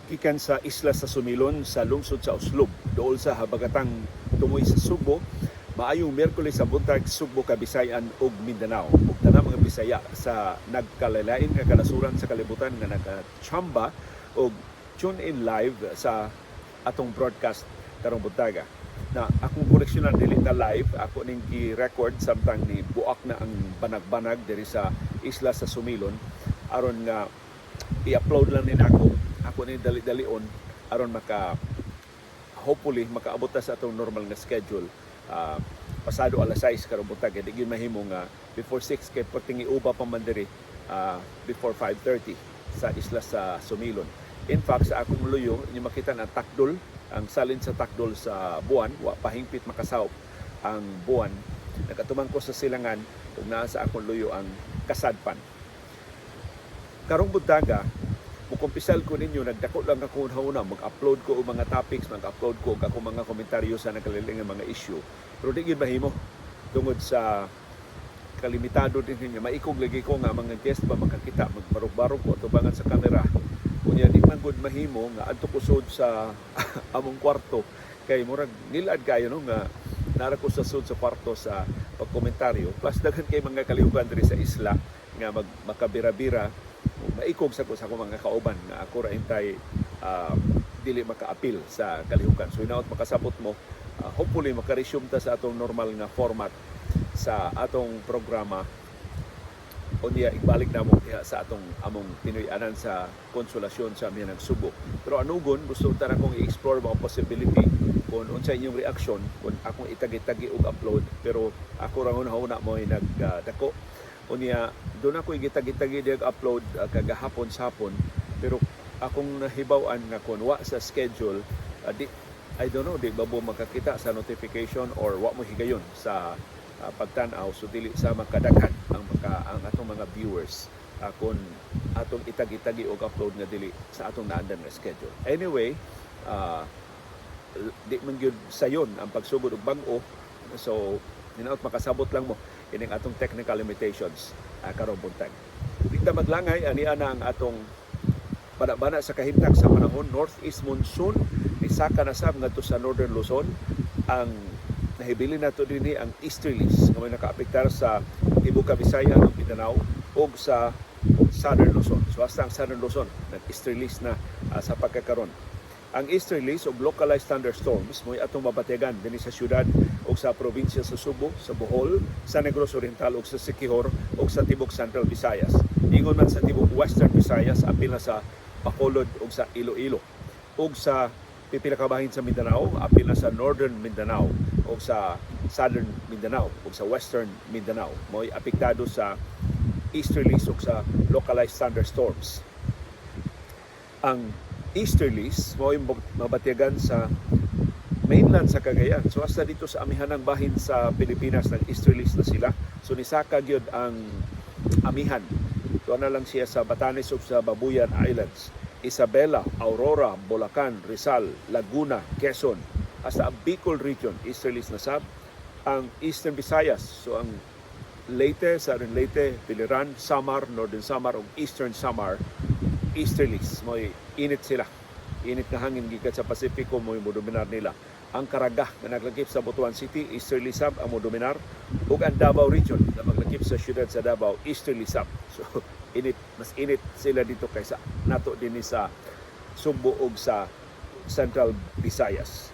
Gikan sa isla sa Sumilon sa lungsod sa Oslob, dool sa habagatang tumoy sa Sugbo, maayong Miyerkules sa buntag, Sugbo, Kabisayan ug Mindanao. Ug tanang mga Bisaya sa nagkalalain nga kanasuran sa kalibutan nga nakachamba og tune in live sa atong broadcast karong buntaga. Na akong koreksyonan, dili ta live, ako ning gi-record samtang ni buak na ang banag-banag diri sa isla sa Sumilon aron nga i-upload lang ni nako. Ako ni dali-dalion aron maka hopefully makaabot ta sa atong normal nga schedule pasado alas 6 karong buntag. Di gyud mahimo nga before 6 kay perting uba pa man diri before 5:30 sa isla sa Sumilon. In fact, sa akong luyo, inyo makita ang takdol, ang salin sa takdol sa buwan, wa pa hingpit makasawp ang buwan. Nakatumang ko sa silangan ug naa sa akong luyo ang kasadpan. Karong buntaga, mukumpisal ko ninyo, nagdako lang ako una, mag-upload ko og mga topics, mag-upload ko og akong mga komentaryo sa nagkaliling mga issue. Pero di gyud mahimo tungod sa kalimitado din ninyo. Maikog lagi ko nga mga guest ba makakita, magbarog-barog ko atubangan sa kamera. Unya di man gud mahimo nga adto ko sud sa among kwarto kay murag nilad kayo, no, nga nara ko sa sud sa kwarto sa pagkomentaryo. Plus daghan kay mga kalihukan diri sa isla nga mag makabira-bira, maikog sa ko sa akong mga kauban nga ako ra intay dili makaapil sa kalihukan. So hinaot makasabot mo, hopefully maka-resume ta sa atong normal nga format sa atong programa. Unya ibalik namo diha sa atong among Pinoy-anan sa Konsolasyon sa Amihanang Subo. Pero anugon, gusto ta na kong i-explore mga possibility kung unsa inyong reaksyon kung akong itagi-tagi og upload, pero ako ra una mo nagdako. Unya doon ako igitagi-tagi diag upload kagahapon sa hapon, pero akong nahibaw-an nga kung wa sa schedule, di, I don't know, di ba mo makakita sa notification or wa mo higayon sa pagtan-aw, so dili sa makadaghan ang atong mga viewers kung atong itagi-tagi og upload nga dili sa atong naandan nga schedule. Anyway, di man gyud sayon ang pagsugod og bag-o, so hinaot makasabot lang mo ining atong technical limitations karong buntag. Di ta maglangay, ani ana ang atong bana-bana sa kahimtang sa panahon. Northeast monsoon nisaka na sab ngadto sa Northern Luzon. Ang nahibilin nato dinhi ang easterlies nga may nakaapektar sa tibuok Kabisayan ug Mindanao ug sa Southern Luzon. So hasta ang Southern Luzon nag-easterlies na sa pagkakaron. Ang easterlies o localized thunderstorms mo'y atong mabatyagan dinhi sa syudad ug sa probinsya sa Subo, sa Bohol, sa Negros Oriental ug sa Siquijor ug sa tibok Central Visayas. Ingon man sa tibok Western Visayas, apil na sa Bacolod ug sa Iloilo. Ug sa pipila ka bahin sa Mindanao, apil na sa Northern Mindanao ug sa Southern Mindanao ug sa Western Mindanao. Mo'y apektado sa easterlies ug sa localized thunderstorms. Ang easterlies mao yung mabatyagan sa mainland sa Cagayan. So hasta dito sa amihanang bahin sa Pilipinas nag easterlies na sila. So nisaka gyud ang amihan. So na lang siya sa Batanes ug sa Babuyan Islands. Isabela, Aurora, Bulacan, Rizal, Laguna, Quezon, hasta ang Bicol region, easterlies na sab. Ang Eastern Visayas, so ang Leyte, Southern Leyte, Biliran, Samar, Northern Samar ug Eastern Samar, easterlies, mo'y init sila. Init nga hangin gikan sa Pasifiko mo'y modominar nila. Ang Caraga nga naglakip sa Butuan City, easterly sab ang modominar, ug ang Davao region na maglakip sa siyudad sa Davao, easterly sab. So init, mas init sila dito kaysa nato dinhi sa Sugbo ug sa Central Visayas.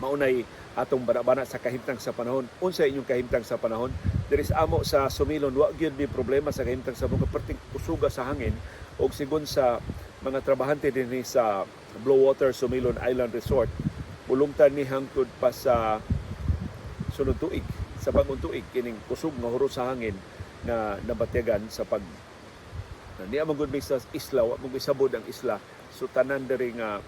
Maunay atong bana-bana sa kahimtang sa panahon. Unsa inyong kahimtang sa panahon? Diri sa amo sa Sumilon, wa gyud may problema sa kahimtang sa mga perting kusuga sa hangin, ug sigon sa mga trabahante dinhi sa Blue Water Sumilon Island Resort, bulungtan ni hangtod pa sa sunod tuig, sa bagong tuig, kining kusog nga huro sa hangin nga nabatyagan sa pag na niya man gud mi sa isla, wa mo isabod ang isla, so tanan diri nga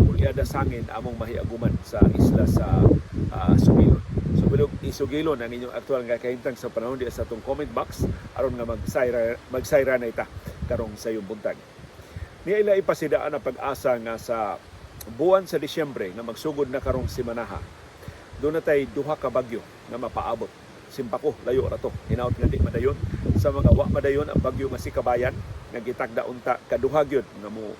ulyada sa hangin among mahiaguman sa isla sa Sumilon. So bilog isugilon ang inyong aktual nga kahimtang sa panahon diya sa atong comment box aron nga magsayra magsayra na ita karong sayong buntag. Niya ila ipasidaan ang pag-asa nga sa buwan sa Disyembre nga magsugod na karong simanaha, doon na tay duha ka bagyo nga mapaabot. Simbako, layo ra to. Hinaot nga di madayon. Sa mga wa madayon ang bagyo nga si Kabayan nga gitagda unta, kaduha gyud nga mo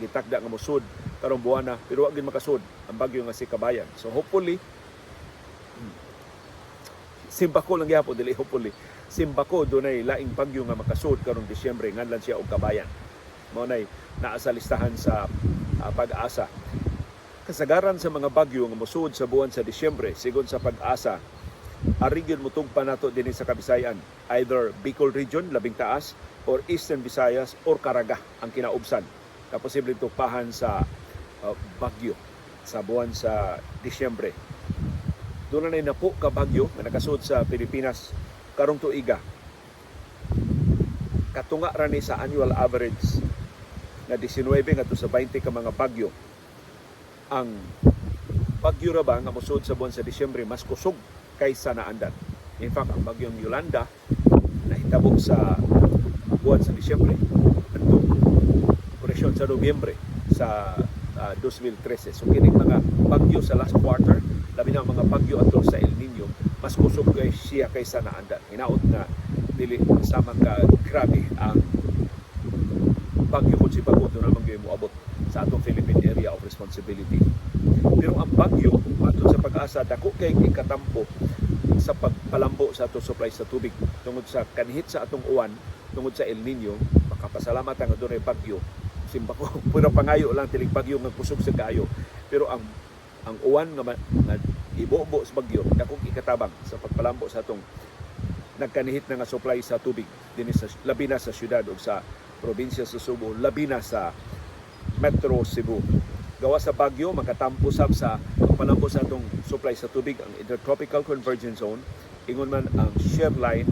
gitakda nga mosud karong buwana, pero wa gyud makasud ang bagyo nga si Kabayan. So hopefully simbako lang gyapon, dili hopefully. Simbako dunay laing bagyo nga makasud karong Disyembre, nganlan siya og Kabayan. Mao nay naa sa listahan sa Pag-asa. Kasagaran sa mga bagyo nga mosud sa buwan sa Disyembre, sigon sa Pag-asa, ari gyud motugpa nato dinhi sa Kabisayan, either Bicol Region labing taas or Eastern Visayas or Caraga ang kinaubsan na posibleng tugpahan sa bagyo sa buwan sa Disyembre. Doon na napo ka bagyo nga nakasud sa Pilipinas karong tuiga. Katunga ra ni sa annual average na 19 ngadto sa 20 ka mga bagyo. Ang bagyo ra ba nga mosud sa buwan sa Disyembre mas kusog kaysa naandan. In fact, ang bagyong Yolanda nahitabo sa buwan sa Disyembre adtong, koreksyon, sa Nobyembre sa 2013. So kining mga bagyo sa last quarter, labi na ang mga bagyo atol sa El Nino, mas kusog kay siya kaysa naandan. Hinaot nga dili sama ka grabe ang bagyo kung si Bago doon naman gyud moabot sa atong Philippine Area of Responsibility. Pero ang bagyo, matod sa Pag-asa, dako kay ikatampo sa pagpalambo sa atong supply sa tubig tungod sa kanhit sa atong uwan tungod sa El Nino. Makapasalamat ang adunay bagyo, simbako, pero pangayo lang tilig bagyo nga kusog sa kaayo, pero ang uwan nga ibobo sa bagyo dakong ikatabang sa pagpalambo sa atong nagkanihit na nga supply sa tubig dinhi sa, labi na sa syudad ug sa probinsya sa Subo, labi na sa Metro Cebu. Gawa sa bagyo, makatampo sab sa pagpalambo sa atong supply sa tubig ang Intertropical Convergence Zone, ingon man ang shear line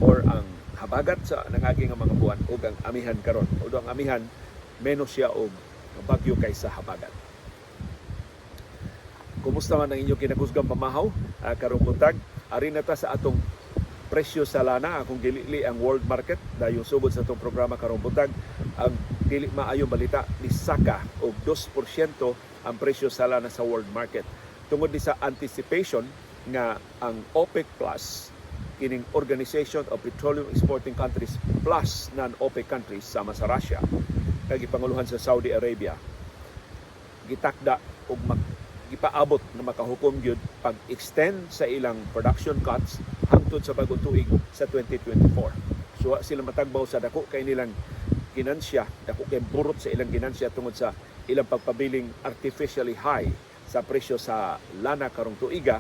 or ang habagat sa nangagi nga mga buwan ug ang amihan karon. Although ang amihan menos siya og bagyo kaysa habagat. Kumusta man ang inyong kinakusgang pamahaw karong buntag? Ari na ta sa atong presyo sa lana. Akong gilili ang world market dayong sugod sa atong programa karong buntag. Ang dili maayong balita, nisaka og 2% ang presyo sa lana sa world market tungod ni sa anticipation nga ang OPEC Plus, kining Organization of Petroleum Exporting Countries plus non-OPEC countries sama sa Russia kag gipanguluhan sa Saudi Arabia, gitakda og gipaabot na makahukom gyud pag-extend sa ilang production cuts hangtod sa bagong tuig sa 2024. So wa sila matagbaw sa dako kay nilang ginansya, dako kay burot sa ilang ginansya tungod sa ilang pagpabiling artificially high sa presyo sa lana karong tuiga.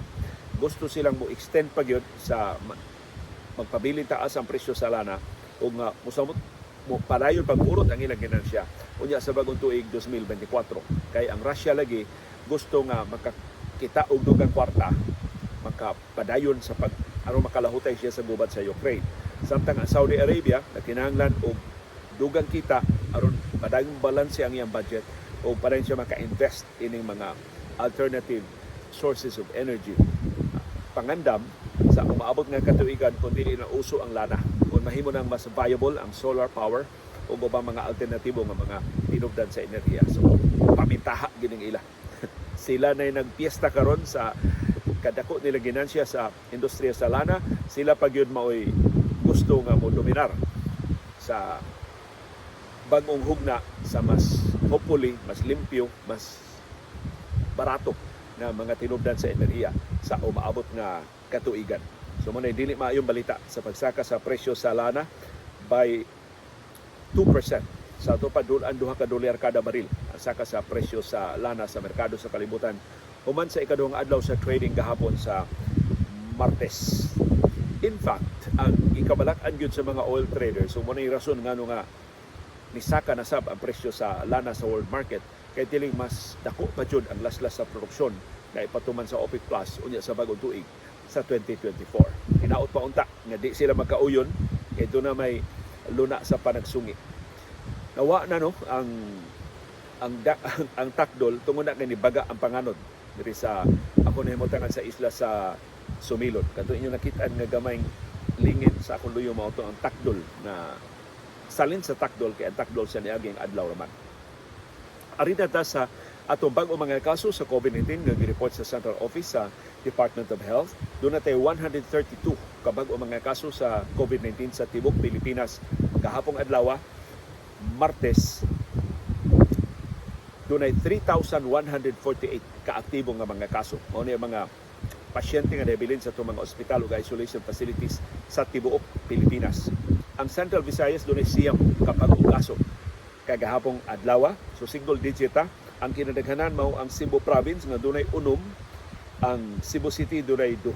Gusto silang mo extend pa gyud sa magpabiling taas ang presyo sa lana ug nga mosamot mo padayon pag-urot ang ilang ginansya unya sa bagong tuig 2024, kay ang Russia lagi gusto nga makakita og dugang kwarta, makapadayon sa pag aron makalahutay siya sa gubat sa Ukraine, samtang ang Saudi Arabia nakinahanglan og dugang kita aron padayong balanse ang iyang budget o padayon siya maka-invest ining mga alternative sources of energy, pangandam sa umaabot nga katuigan kung dili na uso ang lana, kung mahimo nang mas viable ang solar power o ubang mga alternatibo nga mga tinubdan sa enerhiya. So pamintaha gining ila. Sila na nagpiesta karon sa kadako nila ginansya sa industriya sa lana. Sila pa gyud maoy gusto nga mo dominar sa bagong hugna sa mas, hopefully, mas limpyo, mas barato na mga tinubdan sa enerhiya sa umaabot nga katuigan. So mo dili maayong balita sa pagsaka sa presyo sa lana by 2%. Sa ato pa dulan 2 ka dolyar kada baril ang saka sa presyo sa lana sa merkado sa kalibutan human sa ikaduhang adlaw sa trading gahapon sa Martes. In fact, ang ikabalak-an gyud sa mga oil traders, so mo na rason ngano nga nisaka na sab ang presyo sa lana sa world market, kay tiling mas dako pa jud ang laslas sa produksyon na ipatuman sa OPEC Plus unya sa bagong tuig sa 2024. Hinaot pa unta nga di sila magkauyon kay doon na may luna sa panagsungi. Nawa na no ang takdol tungod na kay nibaga ang panganod diri sa ako nahimutangan sa isla sa Sumilon. Kadto inyo nakitaan nga gamayng lingin sa akong luyo, mao to ang takdol na salin sa takdol, kay ang takdol sa niaging adlaw raman. Ari na ta sa Atong bag-o mga kaso sa COVID-19 nga gireport sa Central Office sa Department of Health, duna tay 132 ka bag-o mga kaso sa COVID-19 sa tibuok Pilipinas. Gahapong adlaw, Martes, dunay 3,148 kaaktibo nga mga kaso. Mao ni ang mga pasyente nga nabilin sa atong mga ospital ug isolation facilities sa tibuok Pilipinas. Ang Central Visayas, dunay 9 ka bag-ong kaso kagahapong adlaw. So single digit ha. Ang kinadaghanan mao ang Cebu Province nga dunay 6, ang Cebu City dunay 2,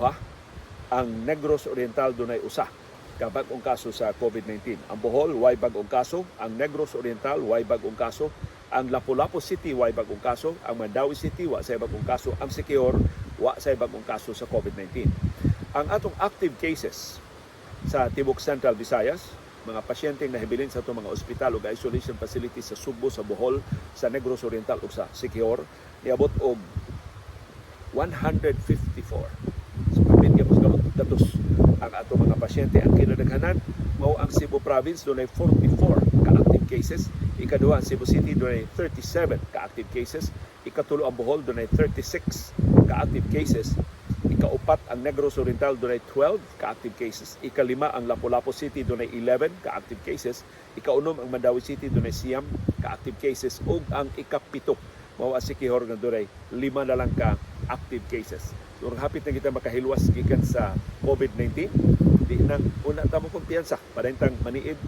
ang Negros Oriental dunay 1 ka bag-ong kaso sa COVID-19. Ang Bohol way bag-ong kaso, ang Negros Oriental way bag-ong kaso, ang Lapu-Lapu City way bag-ong kaso, ang Mandaue City wa say bag-ong kaso, ang Siquijor wa say bag-ong kaso sa COVID-19. Ang atong active cases sa tibok Central Visayas, mga pasyenteng nahibilin sa atong mga ospital ug isolation facilities sa Sugbo, sa Bohol, sa Negros Oriental ug sa Siquijor, niabot og 154. So kapin gyud gamot datos ang atong mga pasyente. Ang kinadaghanan mao ang Cebu Province, dunay 44 ka active cases. Ikaduha ang Cebu City, dunay 37 ka active cases. Ikatulo ang Bohol, dunay 36 ka active cases. Ikaupat ang Negros Oriental, dunay 12 ka active cases. Ikalima ang Lapu-Lapu City, dunay 11 ka active cases. Ikaunom ang Mandaue City, dunay 9 ka active cases, ug ang ikapito mao ang Siquijor nga dunay 5 na lang ka active cases. So hapit na kita makahilwas gikan sa COVID-19. Di nang una ta mo kumpiyansa, padayon tang maniid,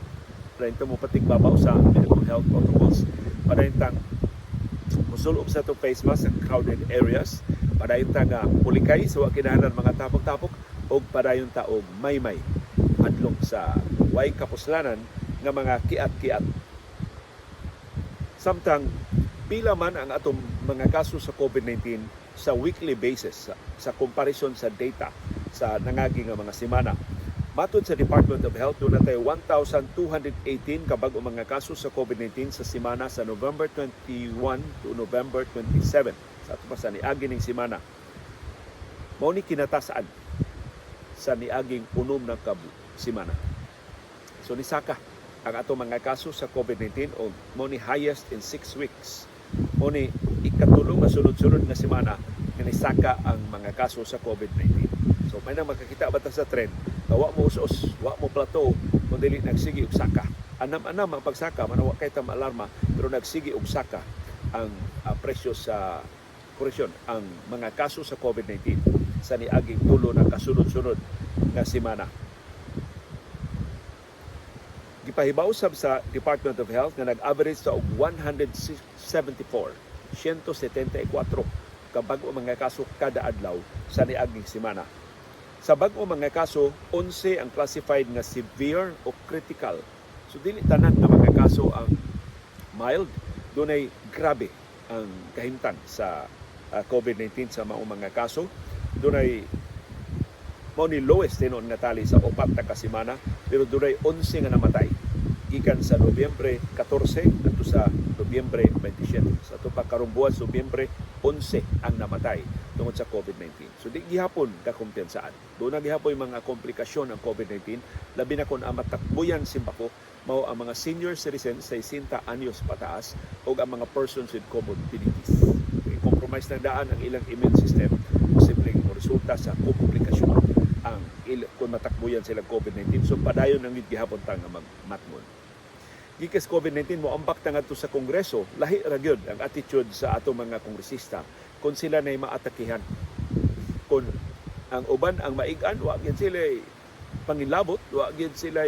padayon tang mo patigbabaw sa minimum health protocols, padayon tang musulob sa atong face mask sa crowded areas, padayon ta nga pulikay sa wa kinahanglan mga tapok-tapok, ug padayon ta og maymay adlong sa way kapuslanan nga mga kiat-kiat. Samtang pila man ang atong mga kaso sa COVID-19 sa weekly basis sa comparison sa data sa nangagi nga mga semana. Matod sa Department of Health, duna tay 1,218 ka bag-o mga kaso sa COVID-19 sa semana sa November 21 to November 27. Sa ato pa sa niagi ning semana. Mao ni kinatasaan sa niaging 6 na ka semana. So nisaka ang ato mga kaso sa COVID-19 o mao ni highest in 6 weeks. Mao ni ikatulo nga sunod-sunod nga semana nga nisaka ang mga kaso sa COVID-19. So may nang makakita ba ta sa trend nga wa mo us-us, wa mo plateau, kung dili nagsige og saka. Anam-anam ang pagsaka, man wa kay ta alarma, pero nagsige og saka ang presyo sa koreksyon, ang mga kaso sa COVID-19 sa niaging 3 na kasunod-sunod nga semana. Gipahibaw sab sa Department of Health nga nag-average sa og 174, 174 ka bag-o mga kaso kada adlaw sa niaging semana. Sa bag-o mga kaso, 11 ang classified nga severe o critical. So dili tanan nga mga kaso ang mild, dunay grabe ang kahimtang sa COVID-19 sa maong mga kaso. Dunay mao ni lowest tinuod nga tali sa 4 na ka semana, pero dunay 11 nga namatay gikan sa Nobyembre 14 ngadto sa Nobyembre 27. Sa ato pa karong buwan sa Nobyembre, 11 ang namatay tungod sa COVID-19. So di gihapon kakumpiyansaan. Duna gihapon yung mga komplikasyon ang COVID-19, labi na kung ang matakbuyan simbako mao ang mga senior citizens sa 60 anyos pataas o ang mga persons with comorbidities. Okay, compromise na daan ang ilang immune system, posibleng resulta sa komplikasyon ang kung matakbuyan sila COVID-19. So padayon ang gihapon ta nga magmatngon. Gikas COVID-19, mo ambak ta ngadto sa Kongreso. Lahi ra gyud ang attitude sa atong mga kongresista kung sila nay maatakihan. Kung ang uban ang maigan, wa gyud sila pangilabot, wa gyud sila.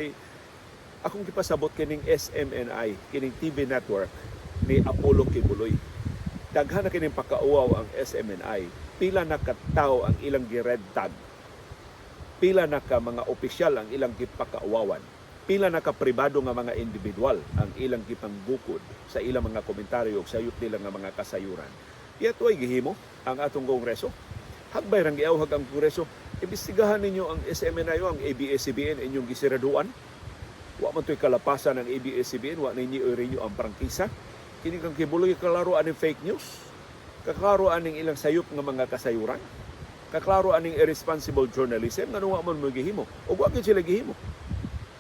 Akong gipasabot kining SMNI, kining TV network ni Apollo Quiboloy. Daghan na kining pakauwaw ang SMNI. Pila na ka tawo ang ilang gi-red tag. Pila na ka mga opisyal ang ilang gipakauwawan. Pila na ka pribado nga mga individual ang ilang gipanggukod sa ilang mga komentaryo ug sayop nila nga mga kasayuran. Yet way gihimo ang atong Kongreso. Hagbay rang giawhag ang Kongreso, imbestigahan ninyo ang SMNI o ang ABS-CBN inyong gisiraduan. Wa man to'y kalapasan ng ABS-CBN, wa ninyo i-renew ang prangkisa. Kini kang Quiboloy kaklaro aning fake news. Kaklaro aning ilang sayop nga mga kasayuran. Kaklaro aning irresponsible journalism, ngano wa man mo gihimo? Ug wa gyud sila gihimo.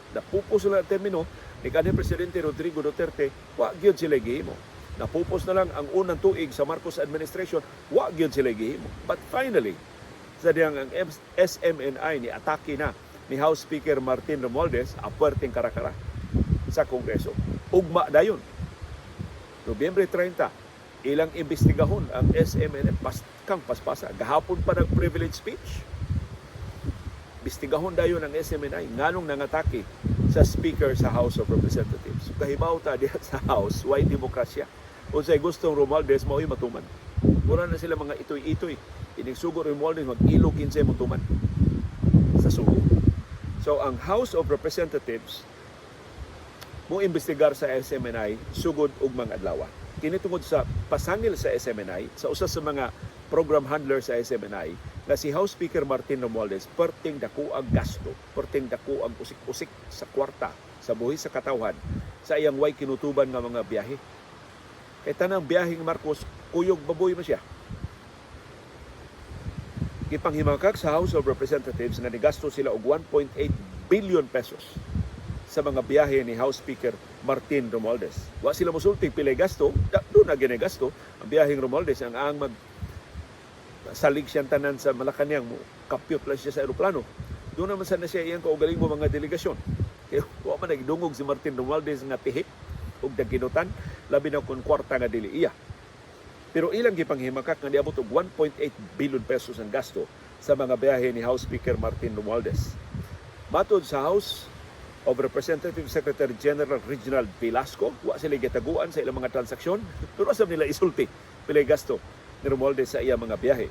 Napupo sila ang termino ni kanhi Presidente Rodrigo Duterte, wa gyud sila gihimo. Napupos na lang ang unang tuig sa Marcos administration, wa gyud sila gihimo. But finally, sa diyang ang SMNI ni atake na ni House Speaker Martin Romualdez, aperting karakara sa Kongreso. Ugma dayon. Nobyembre 30, ilang imbestigahon ang SMNI pas, kang paspasa. Gahapon pa nag-privilege speech. Imbestigahon dayon ang SMNI nganong nangatake sa Speaker sa House of Representatives. Kahibaw ta diha sa House, way demokrasya. Unsay gustong Romualdez, mao'y matuman. Mura na sila mga itoy-itoy. Ining sugo Romualdez, mag-ilo kinsay motuman sa sugo. So ang House of Representatives mo imbestigar sa SMNI sugod ugmang adlaw. Kini tungod sa pasangil sa SMNI sa usa sa mga program handler sa SMNI nga si House Speaker Martin Romualdez perting dako ang gasto, perting dako ang usik-usik sa kwarta sa buhi sa katawhan sa iyang way kinutuban nga mga biyahe. Kay tanang biyaheng Marcos, kuyog baboy man siya. Gipanghimakak sa House of Representatives nga nigasto sila og 1.8 billion pesos sa mga biyahe ni House Speaker Martin Romualdez. Wa sila mosulti pilay gasto, doon na gini gasto ang biyaheng Romualdez ang mag salig siyang tanan sa Malacanang mo, kapyot lang siya sa eroplano. Doon naman sana siya iyang kaugaling mo mga delegasyon. Kaya wa man nagdungog si Martin Romualdez nga tihip og daginutan, labi na kung kwarta nga dili iya. Pero ilang gipanghimakak nga niabot og 1.8 billion pesos ang gasto sa mga biyahe ni House Speaker Martin Romualdez. Matod sa House of Representative Secretary General Reginald Velasco, wa sila gitaguan sa ilang mga transaksyon, pero asam nila isulti pilay gasto ni Romualdez sa iyang mga biyahe.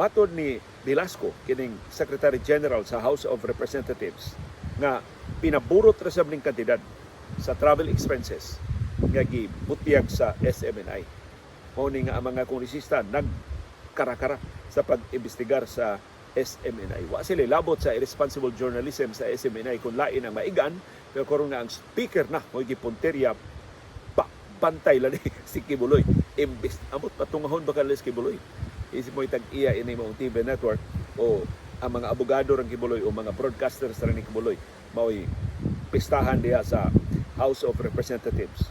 Matod ni Velasco, kining Secretary General sa House of Representatives, nga pinaburot ra sab ning kantidad sa travel expenses nga gibutyag sa SMNI. Mao ni nga ang mga kongresista nagkarakara sa pag-imbestigar sa SMNI. Wa sila labot sa irresponsible journalism sa SMNI kung lain ang maigan, pero karon nga ang speaker na mo gipunterya pa bantay lang ni si Quiboloy. Imbes amot patungahon ba kanila si Quiboloy? Isip mo tag-iya ini mong TV network o ang mga abogado rang Quiboloy o mga broadcasters ra ni Quiboloy mao'y pistahan diha sa House of Representatives.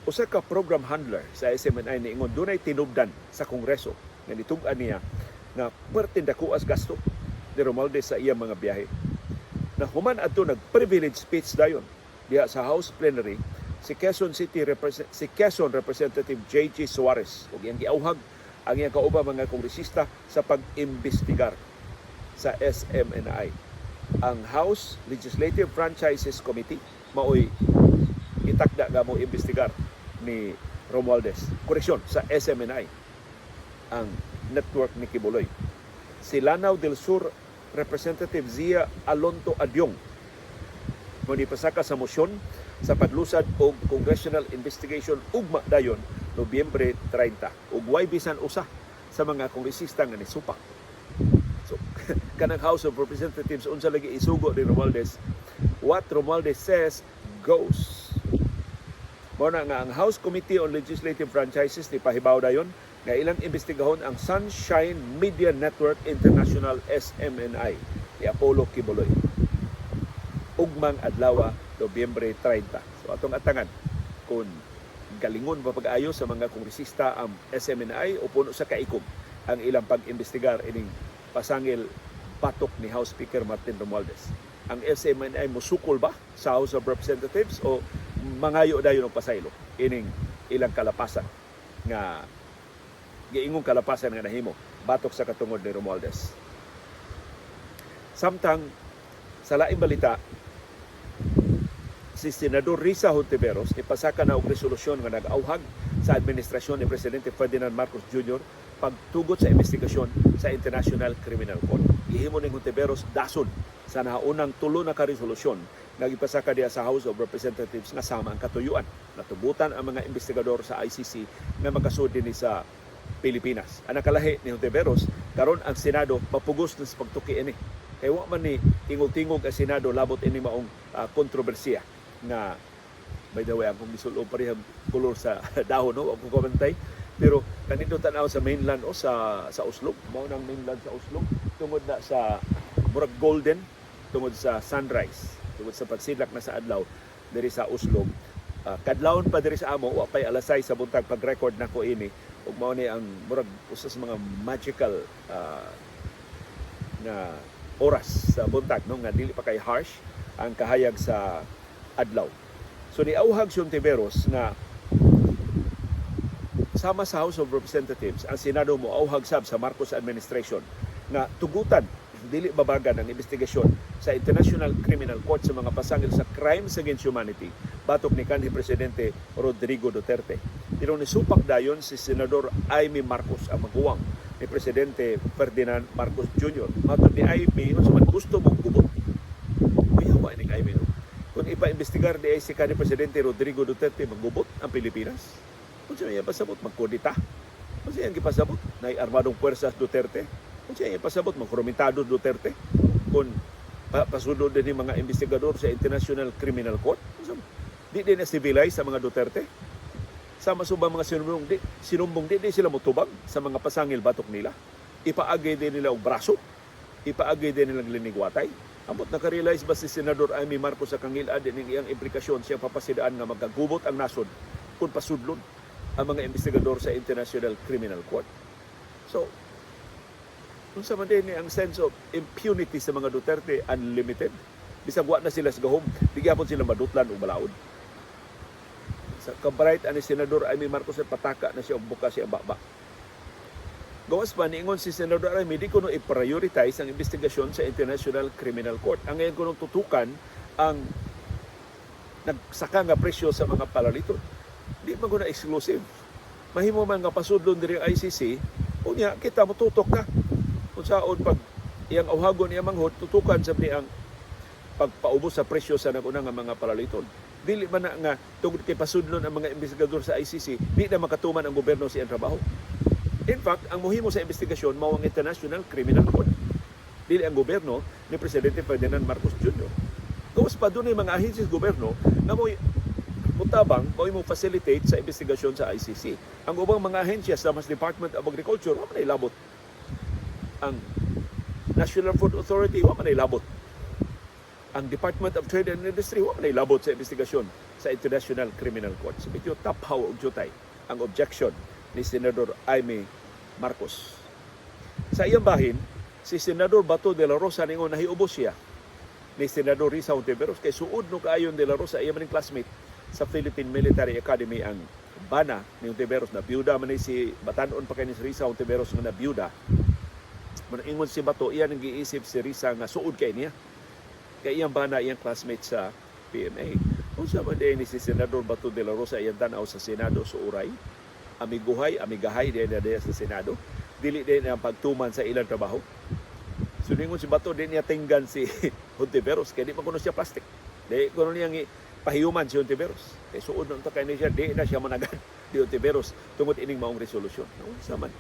Usa ka program handler sa SMNI niingon dunay tinubdan sa Kongreso nga nitug-an niya nga perting dakuas gasto ni Romualdez sa iyang mga biyahe. Na human adto nag-privilege speech dayon diha sa House plenary si Quezon Representative JG Suarez ug iyang giauhag ang iyang kauban mga kongresista sa pag-imbestigar sa SMNI. Ang House Legislative Franchises Committee maoy itakda nga mo imbestigar ni Romualdez. Koreksyon, sa SMNI, ang network ni Quiboloy. Si Lanao del Sur Representative Zia Alonto Adyong mo pasaka sa mosyon sa paglusad og congressional investigation ugma dayon, Nobyembre 30, ug way bisan usa sa mga kongresista nga nisupak. So kanang House of Representatives, unsa lagi isugo ni Romualdez, what Romualdez says goes. Mao na nga ang House Committee on Legislative Franchises ni pahibaw dayon nga ilang imbestigahon ang Sunshine Media Network International, SMNI, ni Apollo Quiboloy ugmang adlaw, Nobyembre 30. So atong atangan kung galingon pa pag-ayo sa mga kongresista ang SMNI o puno sa kaikom ang ilang pag-imbestigar ining pasangil batok ni House Speaker Martin Romualdez. Ang SMNI musukol ba sa House of Representatives o mangayo dayon og pasaylo ining ilang kalapasan nga giingong kalapasan nga nahimo batok sa katungod ni Romualdez? Samtang sa laing balita, si Senador Risa Hontiveros ipasaka na og resolusyon nga nag-auhag sa administrasyon ni Presidente Ferdinand Marcos Jr. pagtugot sa investigasyon sa International Criminal Court. Gihimo ning Hontiveros dason sa naunang tulo na ka resolusyon nga gipasaka diha sa House of Representatives nga sama ang katuyuan. Natubutan ang mga investigador sa ICC nga makasud dinhi sa Pilipinas. Ang nakalahi ni Hontiveros, karon ang Senado mapugos na sa pagtuki ini. Kay wa man ni tingog-tingog ang Senado labot ini maong kontrobersiya nga, by the way, akong gisulob parehang kolor sa dahon, no, ako kommentay. Pero kanindot tan-aw sa mainland o sa Oslob, mao nang mainland sa Oslob tungod na sa murag golden tungod sa sunrise, tungod sa pagsidlak na sa adlaw diri sa Oslob. Kadlawon pa diri sa amo, wa pay alas 6 sa buntag pag-record nako ini, ug mao ni ang murag usa sa mga magical nga oras sa buntag, no, nga dili pa kay harsh ang kahayag sa adlaw. So niauhag si Hontiveros nga sama sa House of Representatives, ang Senado mo auhag sab sa Marcos administration nga tugutan, dili babagan ang investigasyon sa International Criminal Court sa mga pasangil sa crimes against humanity batok ni kanhi Presidente Rodrigo Duterte. Pero nisupak dayon si Senador Imee Marcos, ang maguwang ni Presidente Ferdinand Marcos Jr. Matod ni Imee, unsa man gusto mong gubot? Kuyawa ni Imee, no? Kung ipa-imbestigar di ay si kanhi Presidente Rodrigo Duterte, magubot ang Pilipinas. Kung siya ipasabot, magkudita. Kung siya ipasabot, na armadong puwersas Duterte. Kung siya ipasabot, magkrumentado Duterte. Kung pasunod din yung mga investigador sa International Criminal Court. Unsa man? Di din na civilize sa mga Duterte. Sama suba mga sinumbong, di sila mutubag sa mga pasangil batok nila. Ipaagay din nila og braso. Ipaagay din nilang linigwatay. Ambot, naka-realize ba si Senador Imee Marcos sa kangilad din iyang implikasyon siya papasidaan nga magkagubot ang nasod kung pasudlon ang mga investigador sa International Criminal Court? So, unsa man din ni ang sense of impunity sa mga Duterte, unlimited? Bisag wa na sila sa gahom, di gyapon sila madutlan og balaod. Sa kabright ani Senador Imee Marcos, ay pataka na siya og buka siya baba. Gawas pa, niingon si Senador Imee, di kuno i-prioritize ang investigasyon sa International Criminal Court. Ang ngayon kunong tutukan ang nagsaka nga presyo sa mga palaliton. Di man kuno exclusive. Mahimo man nga pasudlon diri ang ICC, unya kita motutok ka. Kung saon pag iyang auhagon iyang manghod, tutukan sab ni ang pagpaubos sa presyo sa naguna nga mga palaliton. Dili man na nga tungod kay pasudlon ang mga investigador sa ICC, di na makatuman ang gobyerno sa iyang trabaho. In fact, ang muhimo sa investigasyon mao ang International Criminal Court. Dili ang gobyerno ni Presidente Ferdinand Marcos Jr. Gawas pa, doon mga ahensya sa gobyerno na mo mutabang mao mo facilitate sa investigasyon sa ICC. Ang ubang mga ahensya sa mas Department of Agriculture, wa man labot. Ang National Food Authority, wa man labot. Ang Department of Trade and Industry, wa man labot sa investigasyon sa International Criminal Court. So medyo taphaw og jutay ang objection ni Senador Imee Marcos. Sa iyang bahin, si Senador Bato de la Rosa ningon nahiubos siya ni Senador Risa Hontiveros kay suod no kaayon de la Rosa, iya man ning classmate sa Philippine Military Academy ang bana ni Hontiveros. Na biyuda man ni si batanon pa kay ni Risa Hontiveros nga nabiyuda. Ingon si Bato, iya nang giisip si Risa nga suod kay niya kay iyang bana iyang classmate sa PMA. Unsa man diay ni si Senador Bato de la Rosa iyang tan-aw sa Senado sa uray? Amiguhay, amigahay diay na diay sa Senado. Dili diay na ang pagtuman sa ilang trabaho. So ningon si Bato, di niya tinggan si Hontiveros kay di man kuno siya plastic. Di kuno niya pahiyuman si Hontiveros. Kay suod nun ta kay niya siya, di na siya managad di Hontiveros tungod ining maong resolusyon. Unsa man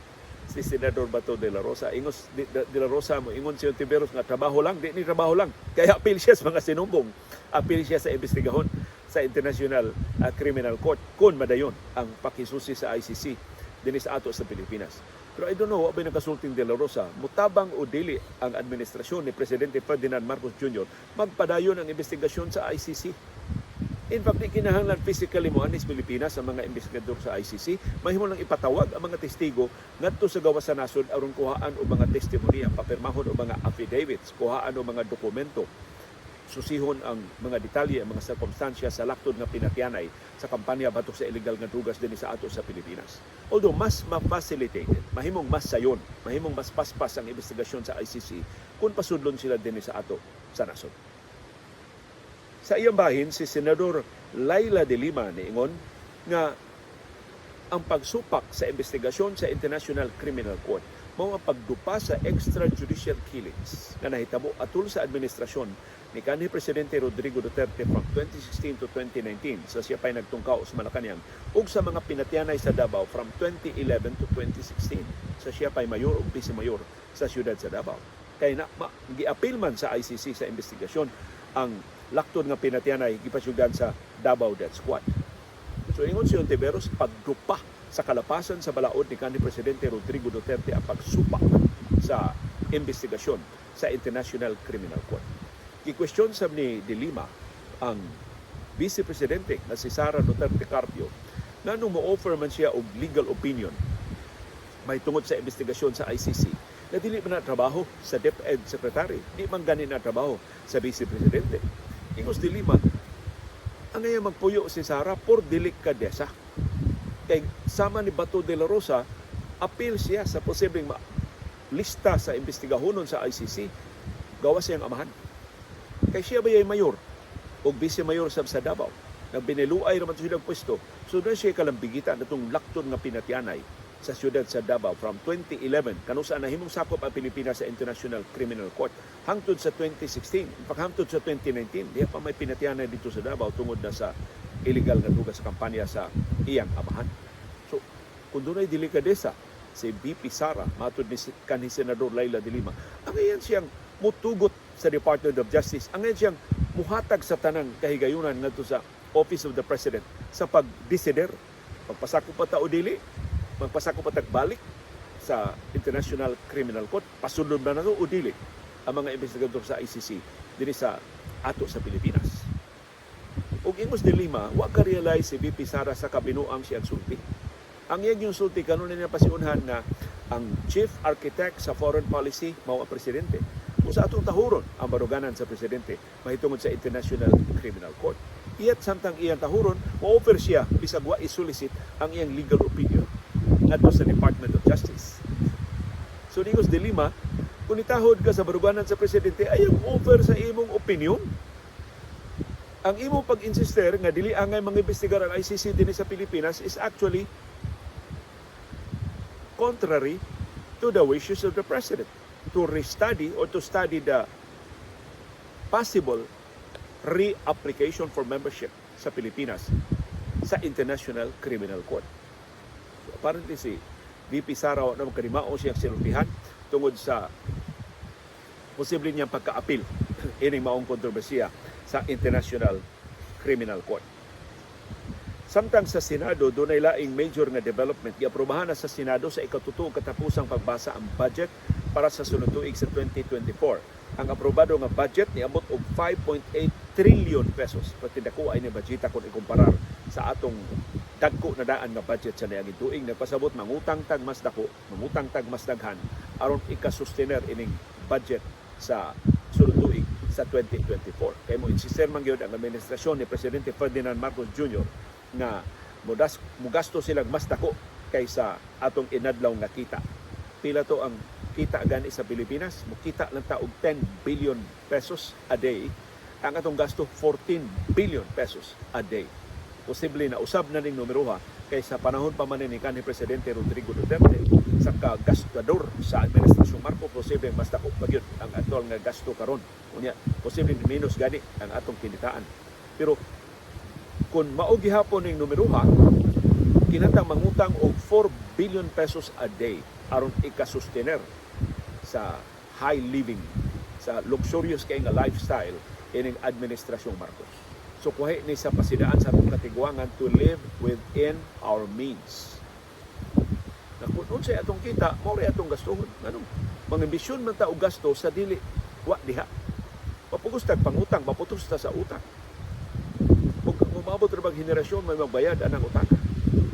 si Senador Bato de la Rosa. Ingos de la Rosa mo ingon si Hontiveros nga trabaho lang, di ni trabaho lang. Kaya apil siya sa mga sinumbong. Apil siya sa imbestigahon sa International Criminal Court kung madayon ang pakisusi sa ICC dinhi sa ato sa Pilipinas. Pero I don't know, wa ba nakasulting de la Rosa, mutabang o dili ang administrasyon ni Presidente Ferdinand Marcos Jr. magpadayon ang investigasyon sa ICC. In fact, di kinahanglan physically mo anis Pilipinas ang mga investigador sa ICC. Mahimo lang ipatawag ang mga testigo ngadto sa gawas sa nasod aron kuhaan og mga testimonya, papirmahon og mga affidavits, kuhaan og mga dokumento, susihon ang mga detalye, ang mga sirkumstansya sa laktod nga pinatyanay sa kampanya batok sa illegal nga drugas dinhi sa ato sa Pilipinas. Although mas ma-facilitated, mahimong mas sayon, mahimong mas paspas ang investigasyon sa ICC kung pasudlon sila dinhi sa ato sa nasod. Sa iyang bahin, si Senador Leila de Lima niingon nga ang pagsupak sa investigasyon sa International Criminal Court mao ang pagdupa sa extrajudicial killings nga nahitabo atul sa administrasyon ni kanhi Presidente Rodrigo Duterte from 2016 to 2019 sa siya pa'y nagtungkaw sa Malacañang, ug sa mga pinatyanay sa Davao from 2011 to 2016 sa siya pa'y mayor ug vice mayor sa siyudad sa Davao. Kay na ma, giapil man sa ICC sa investigasyon ang laktod nga pinatyanay gipasyugan sa Davao Death Squad. So ingon si Hontiveros, pagdupa sa kalapasan sa balaod ni kanhi Presidente Rodrigo Duterte ang pagsupak sa investigasyon sa International Criminal Court. Gi-question sab ni De Lima ang Vice Presidente na si Sara Duterte Carpio, nganong mo-offer man siya og legal opinion may tungod sa investigasyon sa ICC na dili man na trabaho sa DepEd Secretary, di man gani na trabaho sa Vice Presidente. Ingos De Lima, ang ngayon magpuyo si Sara por delikadesa. Kay sama ni Bato de la Rosa, appeal siya sa posibleng lista sa investigahonon sa ICC, gawas siyang amahan. Kay siya ba mayor o vice mayor sa Davao? Nagbineluay naman silang pwesto. So doon siya kalambigitan atong lakton nga pinatyanay sa siyudad sa Davao from 2011 kanusa nahimong sakop ang Pilipinas sa International Criminal Court hangtod sa 2016. In fact, hangtod sa 2019, diha pa may pinatyanay dito sa Davao tungod na sa illegal nga duga sa kampanya sa iyang amahan. So, kung dunay delikadesa si VP Sara, matud ni kanhi Senador Leila de Lima, ang iyan siyang mutugot sa Department of Justice, ang iyan siyang muhatag sa tanang kahigayunan ngadto sa Office of the President sa pagdesider magpasakop pa ta o dili, magpasakop pa tag balik sa International Criminal Court, pasulod ba nato o dili ang mga investigador sa ICC dinhi sa ato sa Pilipinas. Ug ingos De Lima, wa ka realize si VP Sara sa kabinuang siyang sulti. Ang iyang yung sulti kanunay niya pasiunhan nga ang chief architect sa foreign policy mao ang presidente. Kung sa atong tahuron ang baruganan sa presidente mahitungod sa International Criminal Court. Iyat samtang iyang tahuron, mo-offer siya bisag wa i-solicit ang iyang legal opinion ngadto sa Department of Justice. So ningos De Lima, kung itahod ka sa baruganan sa presidente, ayaw offer sa imong opinion. Ang imong pag-insister nga dili angay mangimbestigar ang ICC dinhi sa Pilipinas is actually contrary to the wishes of the president to restudy or to study the possible reapplication for membership sa Pilipinas sa International Criminal Court. So apparently si VP Sara wa na magkarimao siyang sinultihan tungod sa posible niyang pagka-appeal ining maong kontrobersiya sa International Criminal Court. Samtang sa Senado, dunay laing major nga development. Giaprobahan na sa Senado sa ikatuto katapusang pagbasa ang budget para sa sunod tuig sa 2024. Ang aprobado nga budget niabot og 5.8 trillion pesos. Pati dako ay ni budgeta kung ikumparar sa atong dagko na daan nga budget sa niaging tuig. Nagpasabot mangutang tag mas dako, mangutang tag mas daghan aron ikasustener ining budget sa sunod tuig sa 2024. Kay mo insister man gyud ang administrasyon ni Presidente Ferdinand Marcos Jr. nga mugasto silang mas dako kaysa atong inadlaw nga kita. Pila to ang kita gani sa Pilipinas? Mukita lang ta og 10 billion pesos a day. Ang atong gasto, 14 billion pesos a day. Posible na usab na ning numeroha kaysa panahon pa man ni kanhi Presidente Rodrigo Duterte sa kagastador sa administrasyong Marcos. Posible mas dako pa gyud ang aktual nga gasto karon. Unya, posible minus gani ang atong kinitaan. Pero kung mao gihapon ning numeroha, kinahanglan mangutang og 4 billion pesos a day aron ikasustener sa high living, sa luxurious kay nga lifestyle ining administrasyong Marcos. So kuhi ni sa pasidaan sa atong katiguangan to live within our means. Na kung unsay atong kita, mao ray atong gastuhon. Nganong mangambisyon man ta og gasto sa dili wa diha? Mapugos tag pangutang, maputos ta sa utang. Ug umabot ra bang henerasyon may magbayad anang utang?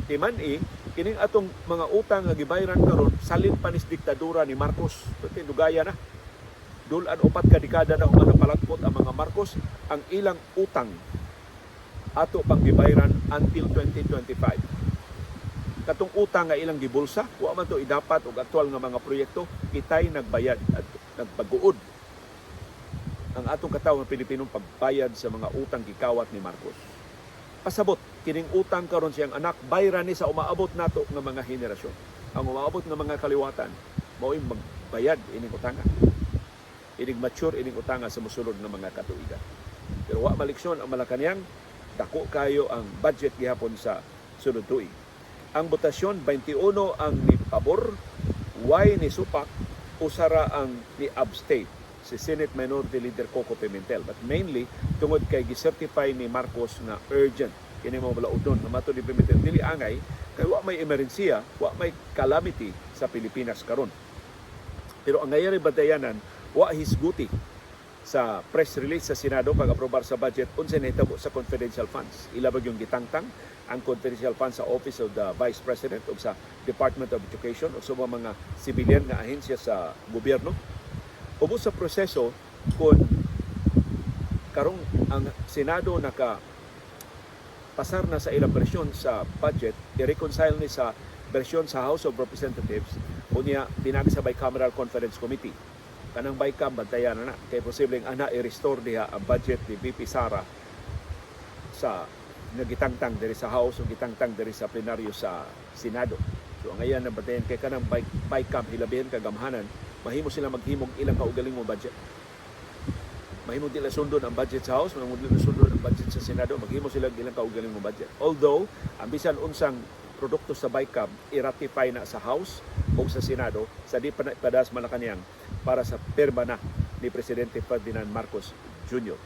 Timan i kining atong mga utang nga gibayaran karon, salin pa nis diktadura ni Marcos. Pati dugaya na. Dul-an 4 ka dekada na human napalangkot ang mga Marcos, ang ilang utang ato pang gibayaran until 2025. Katong utang nga ilang gibulsa, wa man to idapat og aktual nga mga proyekto, kitay nagbayad at nagbaguod ang atong katawhan Pilipinong pagbayad sa mga utang gikawat ni Marcos. Pasabot, kining utang karon siyang anak, bayran ni sa umaabot nato nga mga henerasyon. Ang umaabot nga mga kaliwatan, mao'y magbayad ining utanga. Ining mature ining utanga sa mosulod nga mga katuigan. Pero wa maleksyon ang Malacanang, dako kayo ang budget gihapon sa sunod tuig. Ang botasyon, 21 ang ni pabor, way ni supak, usara ang ni abstain, si Senate Minority Leader Coco Pimentel. But mainly, tungod kay gicertify ni Marcos nga urgent kini mga balaudon nga matud ni Pimentel dili angay kay wa may emerhensiya, wa may calamity sa Pilipinas karon. Pero ang ngayari bantayanan, wa hisguti Sa press release sa Senado pag-aprobar sa budget, unsay nahitabo sa confidential funds? Ila ba yung gitangtang ang confidential funds sa Office of the Vice President o sa Department of Education o sa mga civilian nga ahensya sa gobyerno? Ubos sa proseso kung karong ang Senado naka pasar na sa ilang bersyon sa budget, i-reconcile ni sa bersyon sa House of Representatives, unya pinaagi sa Bicameral Conference Committee. Kanang BICAM, bantayan na na kay posibleng ana i-restore diha ang budget ni VP Sara sa nga gitangtang diri sa House o gitangtang diri sa plenaryo sa Senado. So ang ayan na bantayan kay kanang BICAM, hilabihan kagamhanan, mahimo sila maghimog ilang kaugalingong budget. Mahimo dila sundon ang budget sa House, mahimo dila sundon ang budget sa Senado, maghimo sila ilang kaugalingong budget. Although, ang bisan unsang produkto sa BICAM, i-ratify na sa House o sa Senado sa di pa na ipadas Malacanang para sa pirma na ni Presidente Ferdinand Marcos Jr.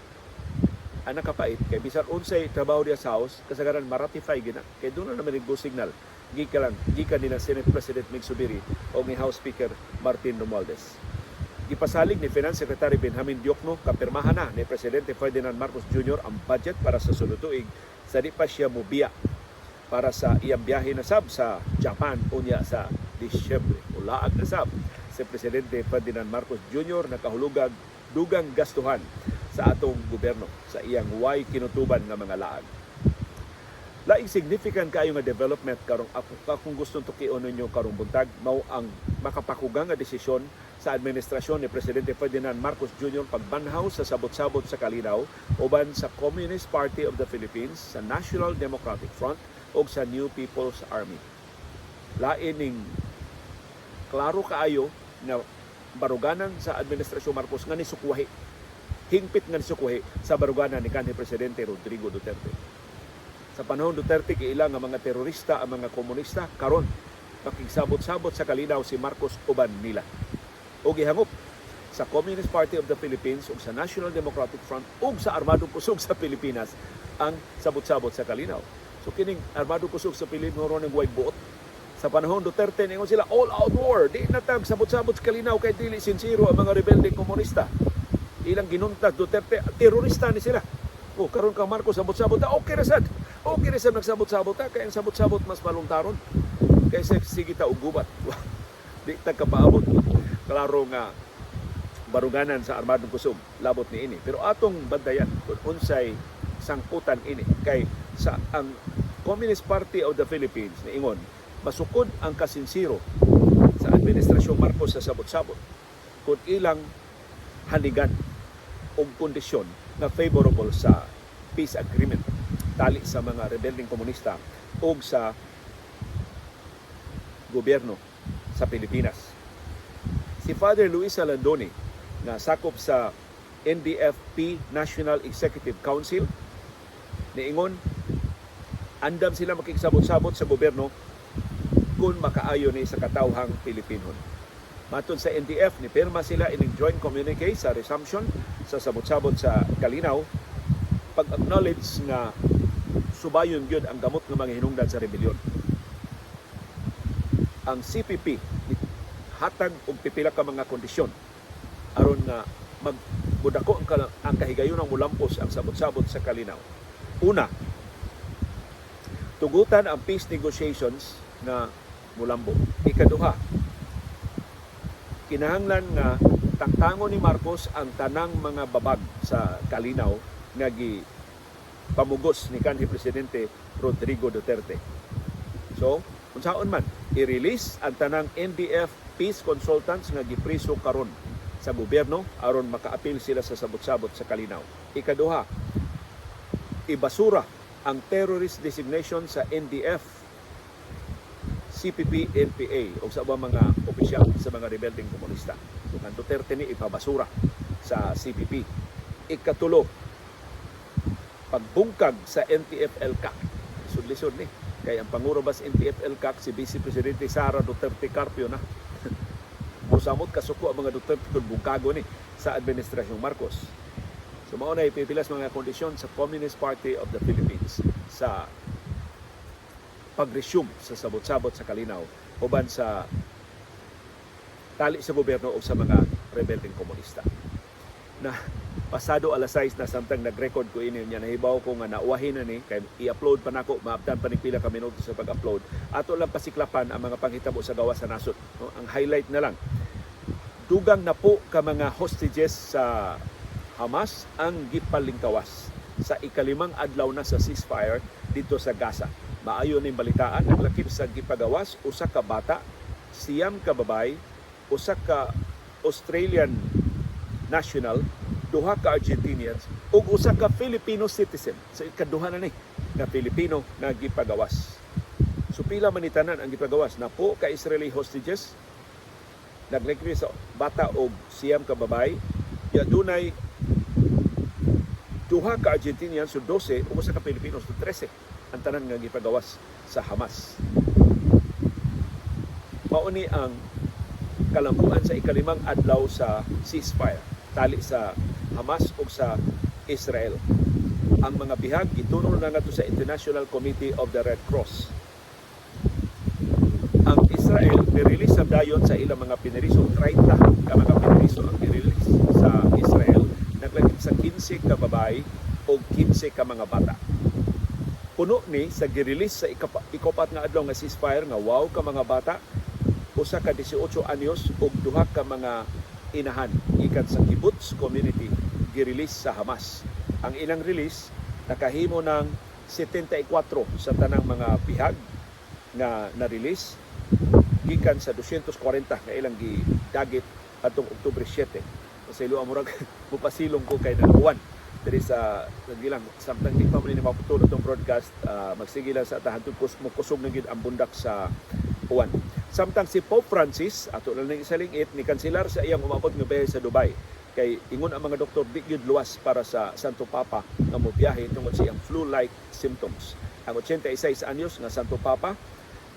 Ang nakapait, kay bisan unsay trabaho diya sa House, kasagaran ma-ratify gina. Kay doon na naman go signal gikan lang gikan nila Senate President Migz Zubiri o ni House Speaker Martin Romualdez. Gipasalig ni Finance Secretary Benjamin Diokno, kapirmahan na ni Presidente Ferdinand Marcos Jr. ang budget para sa sunod tuig sa di pa siya mobiya para sa iyang biyahe na sab sa Japan unya sa Disyembre. Ulaag na sab si Presidente Ferdinand Marcos Jr., nakahulugag dugang gastuhan sa atong gobyerno sa iyang way kinutuban nga mga laag. Laing significant kaayo nga development karong ako akong gustong tukion ninyo karong buntag mao ang makapakugang nga desisyon sa administrasyon ni Presidente Ferdinand Marcos Jr. pagbanhaw sa sabot-sabot sa kalinaw uban sa Communist Party of the Philippines, sa National Democratic Front ug sa New People's Army. Lain ning klaro kaayo nga baruganan sa administrasyon Marcos nga nisukwahi, hingpit nga nisukwahi sa baruganan ni kanhi Presidente Rodrigo Duterte. Sa panahon Duterte, giila nga mga terorista ang mga komunista. Karon, makigsabot-sabot sa kalinaw si Marcos uban nila. O gihangop sa Communist Party of the Philippines ug sa National Democratic Front ug sa Armadong Kusog sa Pilipinas ang sabot-sabot sa kalinaw. So kining Armadong Kusog sa Pilipinas ron ng way buot. Sa panahon Duterte, ningon sila all out war, di na tag sabot-sabot sa kalinaw kay dili sincero ang mga rebeldeng komunista. Ilang ginuntat Duterte, terorista ni sila. O karon kang Marcos, sabot-sabot ta, okay ra sad. Okay ra sad nagsabot-sabot ta kay ang sabot-sabot mas malungtaron kaysa sige ta og gubat. Di ta kapaabot. Klaro nga baruganan sa armadong kusog labot ni ini. Pero atong bantayan kung unsay sangputan ini kay sa ang Communist Party of the Philippines niingon masukod ang kasinsiro sa administrasyon Marcos sa sabot-sabot kung ilang hanigan og kondisyon na favorable sa peace agreement tali sa mga rebeldeng komunista o sa gobyerno sa Pilipinas. Si Father Luis Jalandoni na sakop sa NDFP National Executive Council niingon andam sila makigsabot-sabot sa gobyerno kung makaayo ni sa katawhang Pilipinon. Matod sa NDF, ni pirma sila ining joint communique sa resumption sa sabot-sabot sa Kalinaw, pag-acknowledge nga subayon gyud ang gamot nga mga hinungdan sa rebelyon. Ang CPP hatag og pipila ka mga kondisyon aron nga magmudako ang kahigayonang mulampos ang sabot-sabot sa Kalinaw. Una, tugutan ang peace negotiations na mulambo. Ikaduha, kinahanglan nga tangtangon ni Marcos ang tanang mga babag sa Kalinaw nga gi pamugos ni kanhi Presidente Rodrigo Duterte. So, unsaon man, i-release ang tanang NDF peace consultants nga gipriso karon sa gobyerno aron makaapil sila sa sabot-sabot sa Kalinaw. Ikaduha, ibasura ang terrorist designation sa NDF, CPP, NPA o sa ubang mga opisyal sa mga rebeldeng komunista. So kan Duterte ni ipabasura sa CPP. Ikatulo, pagbungkag sa NTF-ELCAC. Lisod-lisod ni. Kay ang Pangulo bas NTF-ELCAC si Vice Presidente Sara Duterte Carpio na. Musamot kasuko ang mga Duterte kung bungkago ni sa administrasyong Marcos. So mao na ipipilas mga kondisyon sa Communist Party of the Philippines sa pag-resume sa sabot-sabot sa Kalinaw uban sa tali sa gobyerno o sa mga rebeldeng komunista. Na pasado alas 6 na samtang nag-record ko ini niya, nahibaw ko nga nauwahin na ni kay i-upload pa nako, maabtan pa ni pila ka minuto sa pag-upload. Ato lang pasiklapan ang mga panghitabo sa gawas sa nasod, no? Ang highlight na lang, dugang na po ka mga hostages sa Hamas ang gipalingkawas sa ikalimang adlaw na sa ceasefire dito sa Gaza. Maayo ning balitaan. Naglakip sa gipagawas, usa ka bata, 9 ka babay, usa ka Australian national, duha ka Argentinians ug usa ka Filipino citizen. Sa ikaduha na ni nga Filipino nga gipagawas. So pila man ni tanan ang gipagawas? Napo ka Israeli hostages, naglakip sa bata og 9 ka babay, ya dunay duha ka Argentinian, so 12, ug usa ka Pilipino, so 13 ang tanan nga gipagawas sa Hamas. Mao ni ang kalambuan sa ikalimang adlaw sa ceasefire tali sa Hamas ug sa Israel. Ang mga bihag gitunol na ngadto sa International Committee of the Red Cross. Ang Israel ni-release sa dayon sa ilang mga pineriso, 30 ka mga pineriso ang ni-release sa Israel, naglakip sa 15 ka babae o 15 ka mga bata. Puno ni sa gi-release sa ikapat nga adlaw nga ceasefire nga 8 ka mga bata, usa ka 18 anyos ug duha ka mga inahan gikan sa kibbutz community gi-release sa Hamas. Ang ilang release nakahimo ng 74 sa tanang mga bihag nga na-release gikan sa 240 nga ilang gidagit atong Oktubre 7. Pasayloa, murag mupasilong ko kay nag-uwan diri sa gilang samtang di pa man ni maputol atong broadcast, magsige lang sa ta hantod kus mokusog na gid ang bundak sa uwan. Samtang si Pope Francis, ato lang ning isalingit, ni kanselar sa iyang umabot nga biyahe sa Dubai kay ingon ang mga doktor, di gyud luwas para sa Santo Papa nga mobiyahe tungod sa iyang flu-like symptoms. Ang 86 anyos nga Santo Papa,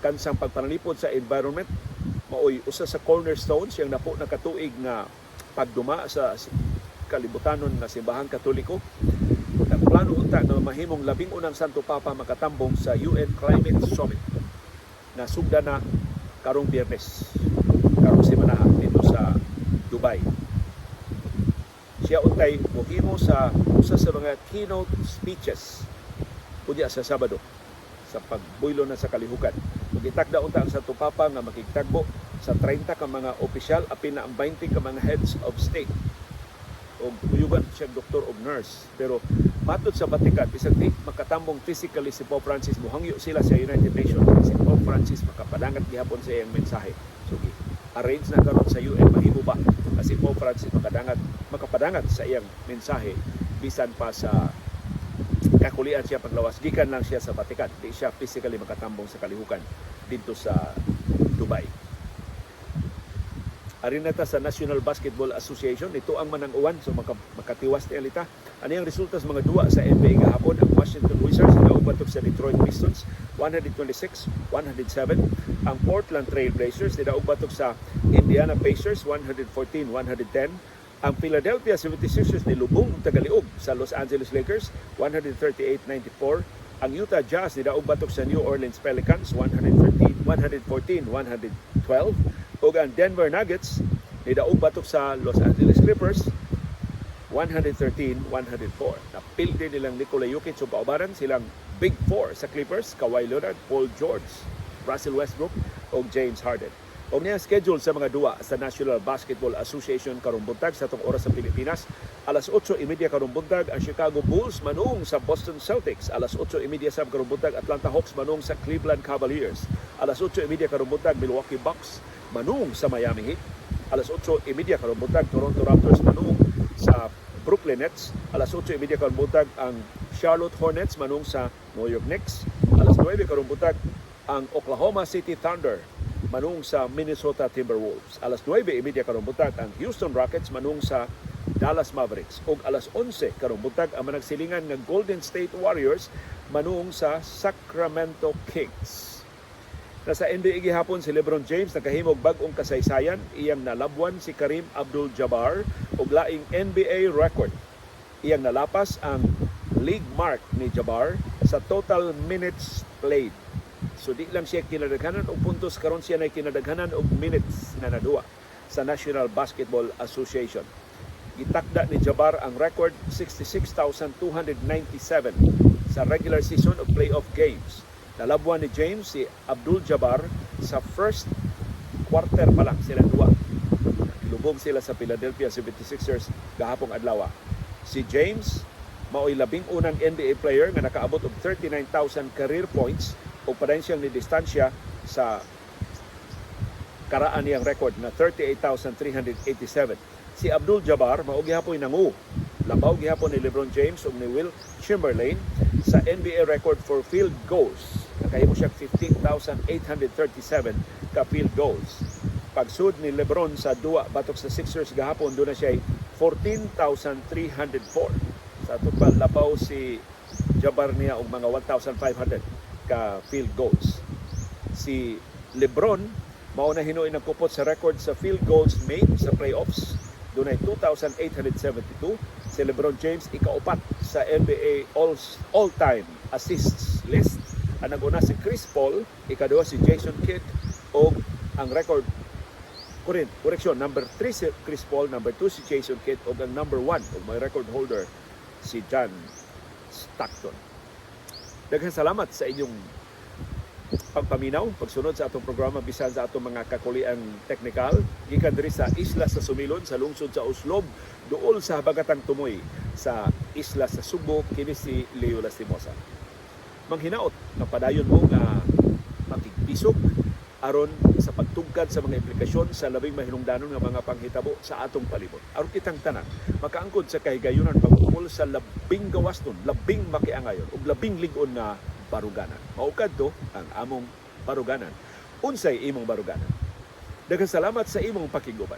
kansang pagpanalipod sa environment maoy usa sa cornerstones siyang napo na katuig nga pagduma sa kalibutanon nga Simbahang Katoliko. Nagplano unta nga mahimong 11 Santo Papa makatambong sa UN Climate Summit na sugda na karong Biyernes, karong semanaha, dito sa Dubai. Siya untay mohimo sa usa sa mga keynote speeches unya sa Sabado sa pagbuylo na sa kalihukan. Ug gitakda unta ang Santo Papa nga makigtagbo sa 30 ka mga opisyal, apil na ang 20 ka mga heads of state, og uyugan siya doktor og nurse. Pero matod sa Vatican, bisag di makatambong physically si Pope Francis, muhangyo sila sa United Nations si Pope Francis makapadangat gihapon sa iyang mensahe. So arrange na karon sa UN, mahimo ba kasi Pope Francis makapadangat sa iyang mensahe bisan pa sa kakulian siya paglawas, gikan lang siya sa Vatican, di siya physically makatambong sa kalihukan dito sa Dubai. Ari na ta sa National Basketball Association. Ito ang manang uwan, so makatiwas ni alita. Ano yung resulta sa mga duwa sa NBA gahapon? Ang Washington Wizards nidaog batok sa Detroit Pistons, 126-107. Ang Portland Trail Blazers nidaog batok sa Indiana Pacers, 114-110. Ang Philadelphia 76ers nilubong og tagaliog sa Los Angeles Lakers, 138-94. Ang Utah Jazz nidaog batok sa New Orleans Pelicans, 113 114-112, ug ang Denver Nuggets nidaog batok sa Los Angeles Clippers, 113-104. Napildi nilang Nikola Jokic ug kaubanan silang Big Four sa Clippers, Kawhi Leonard, Paul George, Russell Westbrook ug James Harden. Og niya schedule sa mga duwa sa National Basketball Association karong buntag sa atong oras sa Pilipinas. Alas 8:30 karong buntag, ang Chicago Bulls manung sa Boston Celtics. Alas 8:30 sa karong buntag, Atlanta Hawks manung sa Cleveland Cavaliers. Alas 8:30 karong buntag, Milwaukee Bucks manung sa Miami Heat. Alas 8:30 karong buntag, Toronto Raptors manung sa Brooklyn Nets. Alas 8:30 karong buntag, ang Charlotte Hornets manung sa New York Knicks. Alas 9 karong buntag, ang Oklahoma City Thunder manung sa Minnesota Timberwolves. Alas 9:30 karong buntag, ang Houston Rockets manung sa Dallas Mavericks. Ug alas 11 karong buntag, ang managsilingan nga Golden State Warriors manung sa Sacramento Kings. Nasa NBA gihapon, si LeBron James nakahimog bag-ong kasaysayan, iyang nalabwan si Kareem Abdul-Jabbar og laing NBA record. Iyang nalapas ang league mark ni Jabbar sa total minutes played. So di lang siya kinadaghanan og puntos, karon siya na kinadaghanan og minutes na naduwa sa National Basketball Association. Gitakda ni Jabbar ang record 66,297 sa regular season ug playoff games. Nalabwan ni James si Abdul-Jabbar sa first quarter pa lang sila duwa. Lubog sila sa Philadelphia 76ers gahapong adlaw. Si James mao'y 11 na NBA player nga nakaabot og 39,000 career points ug padayon siyang ni distansya sa karaan niyang record na 38,387. Si Abdul Jabbar mao gihapoy nangu. Labaw gihapon ni LeBron James ug ni Wilt Chamberlain sa NBA record for field goals. Nakahimo siya 15,837 ka field goals. Pagsud ni LeBron sa duwa batok sa Sixers gahapon, duna siya 14,304. Sa ato pa, labaw si Jabbar niya og mga 1,500 ka field goals. Si LeBron mao na hinuoy nagkupot sa record sa field goals made sa playoffs. Dunay 2,872. Si LeBron James ikaupat sa NBA all-time assists list. Ang nag-una si Chris Paul, ikaduha si Jason Kidd o ang record kurin, correction, number 3 si Chris Paul, number 2 si Jason Kidd ug ang number 1 ug may record holder si John Stockton. Daghang salamat sa inyong pagpaminaw, pagsunod sa atong programa bisan sa atong mga kakuliang teknikal gikan diri sa isla sa Sumilon sa lungsod sa Oslob, duol sa habagatang tumoy sa isla sa Sugbo. Kini si Leo Lastimosa. Manghinaot nga padayon mo nga makigpisog aron sa pagtugkad sa mga implikasyon sa labing mahinungdanon nga mga panghitabo sa atong palibot, aron kitang tanan makaangkon sa kahigayunan pag-umol sa labing gawasnon, labing makiangayon ug labing lig-on nga baruganan. Mao kadto ang among baruganan. Unsay imong baruganan? Daghang salamat sa imong pakiguban.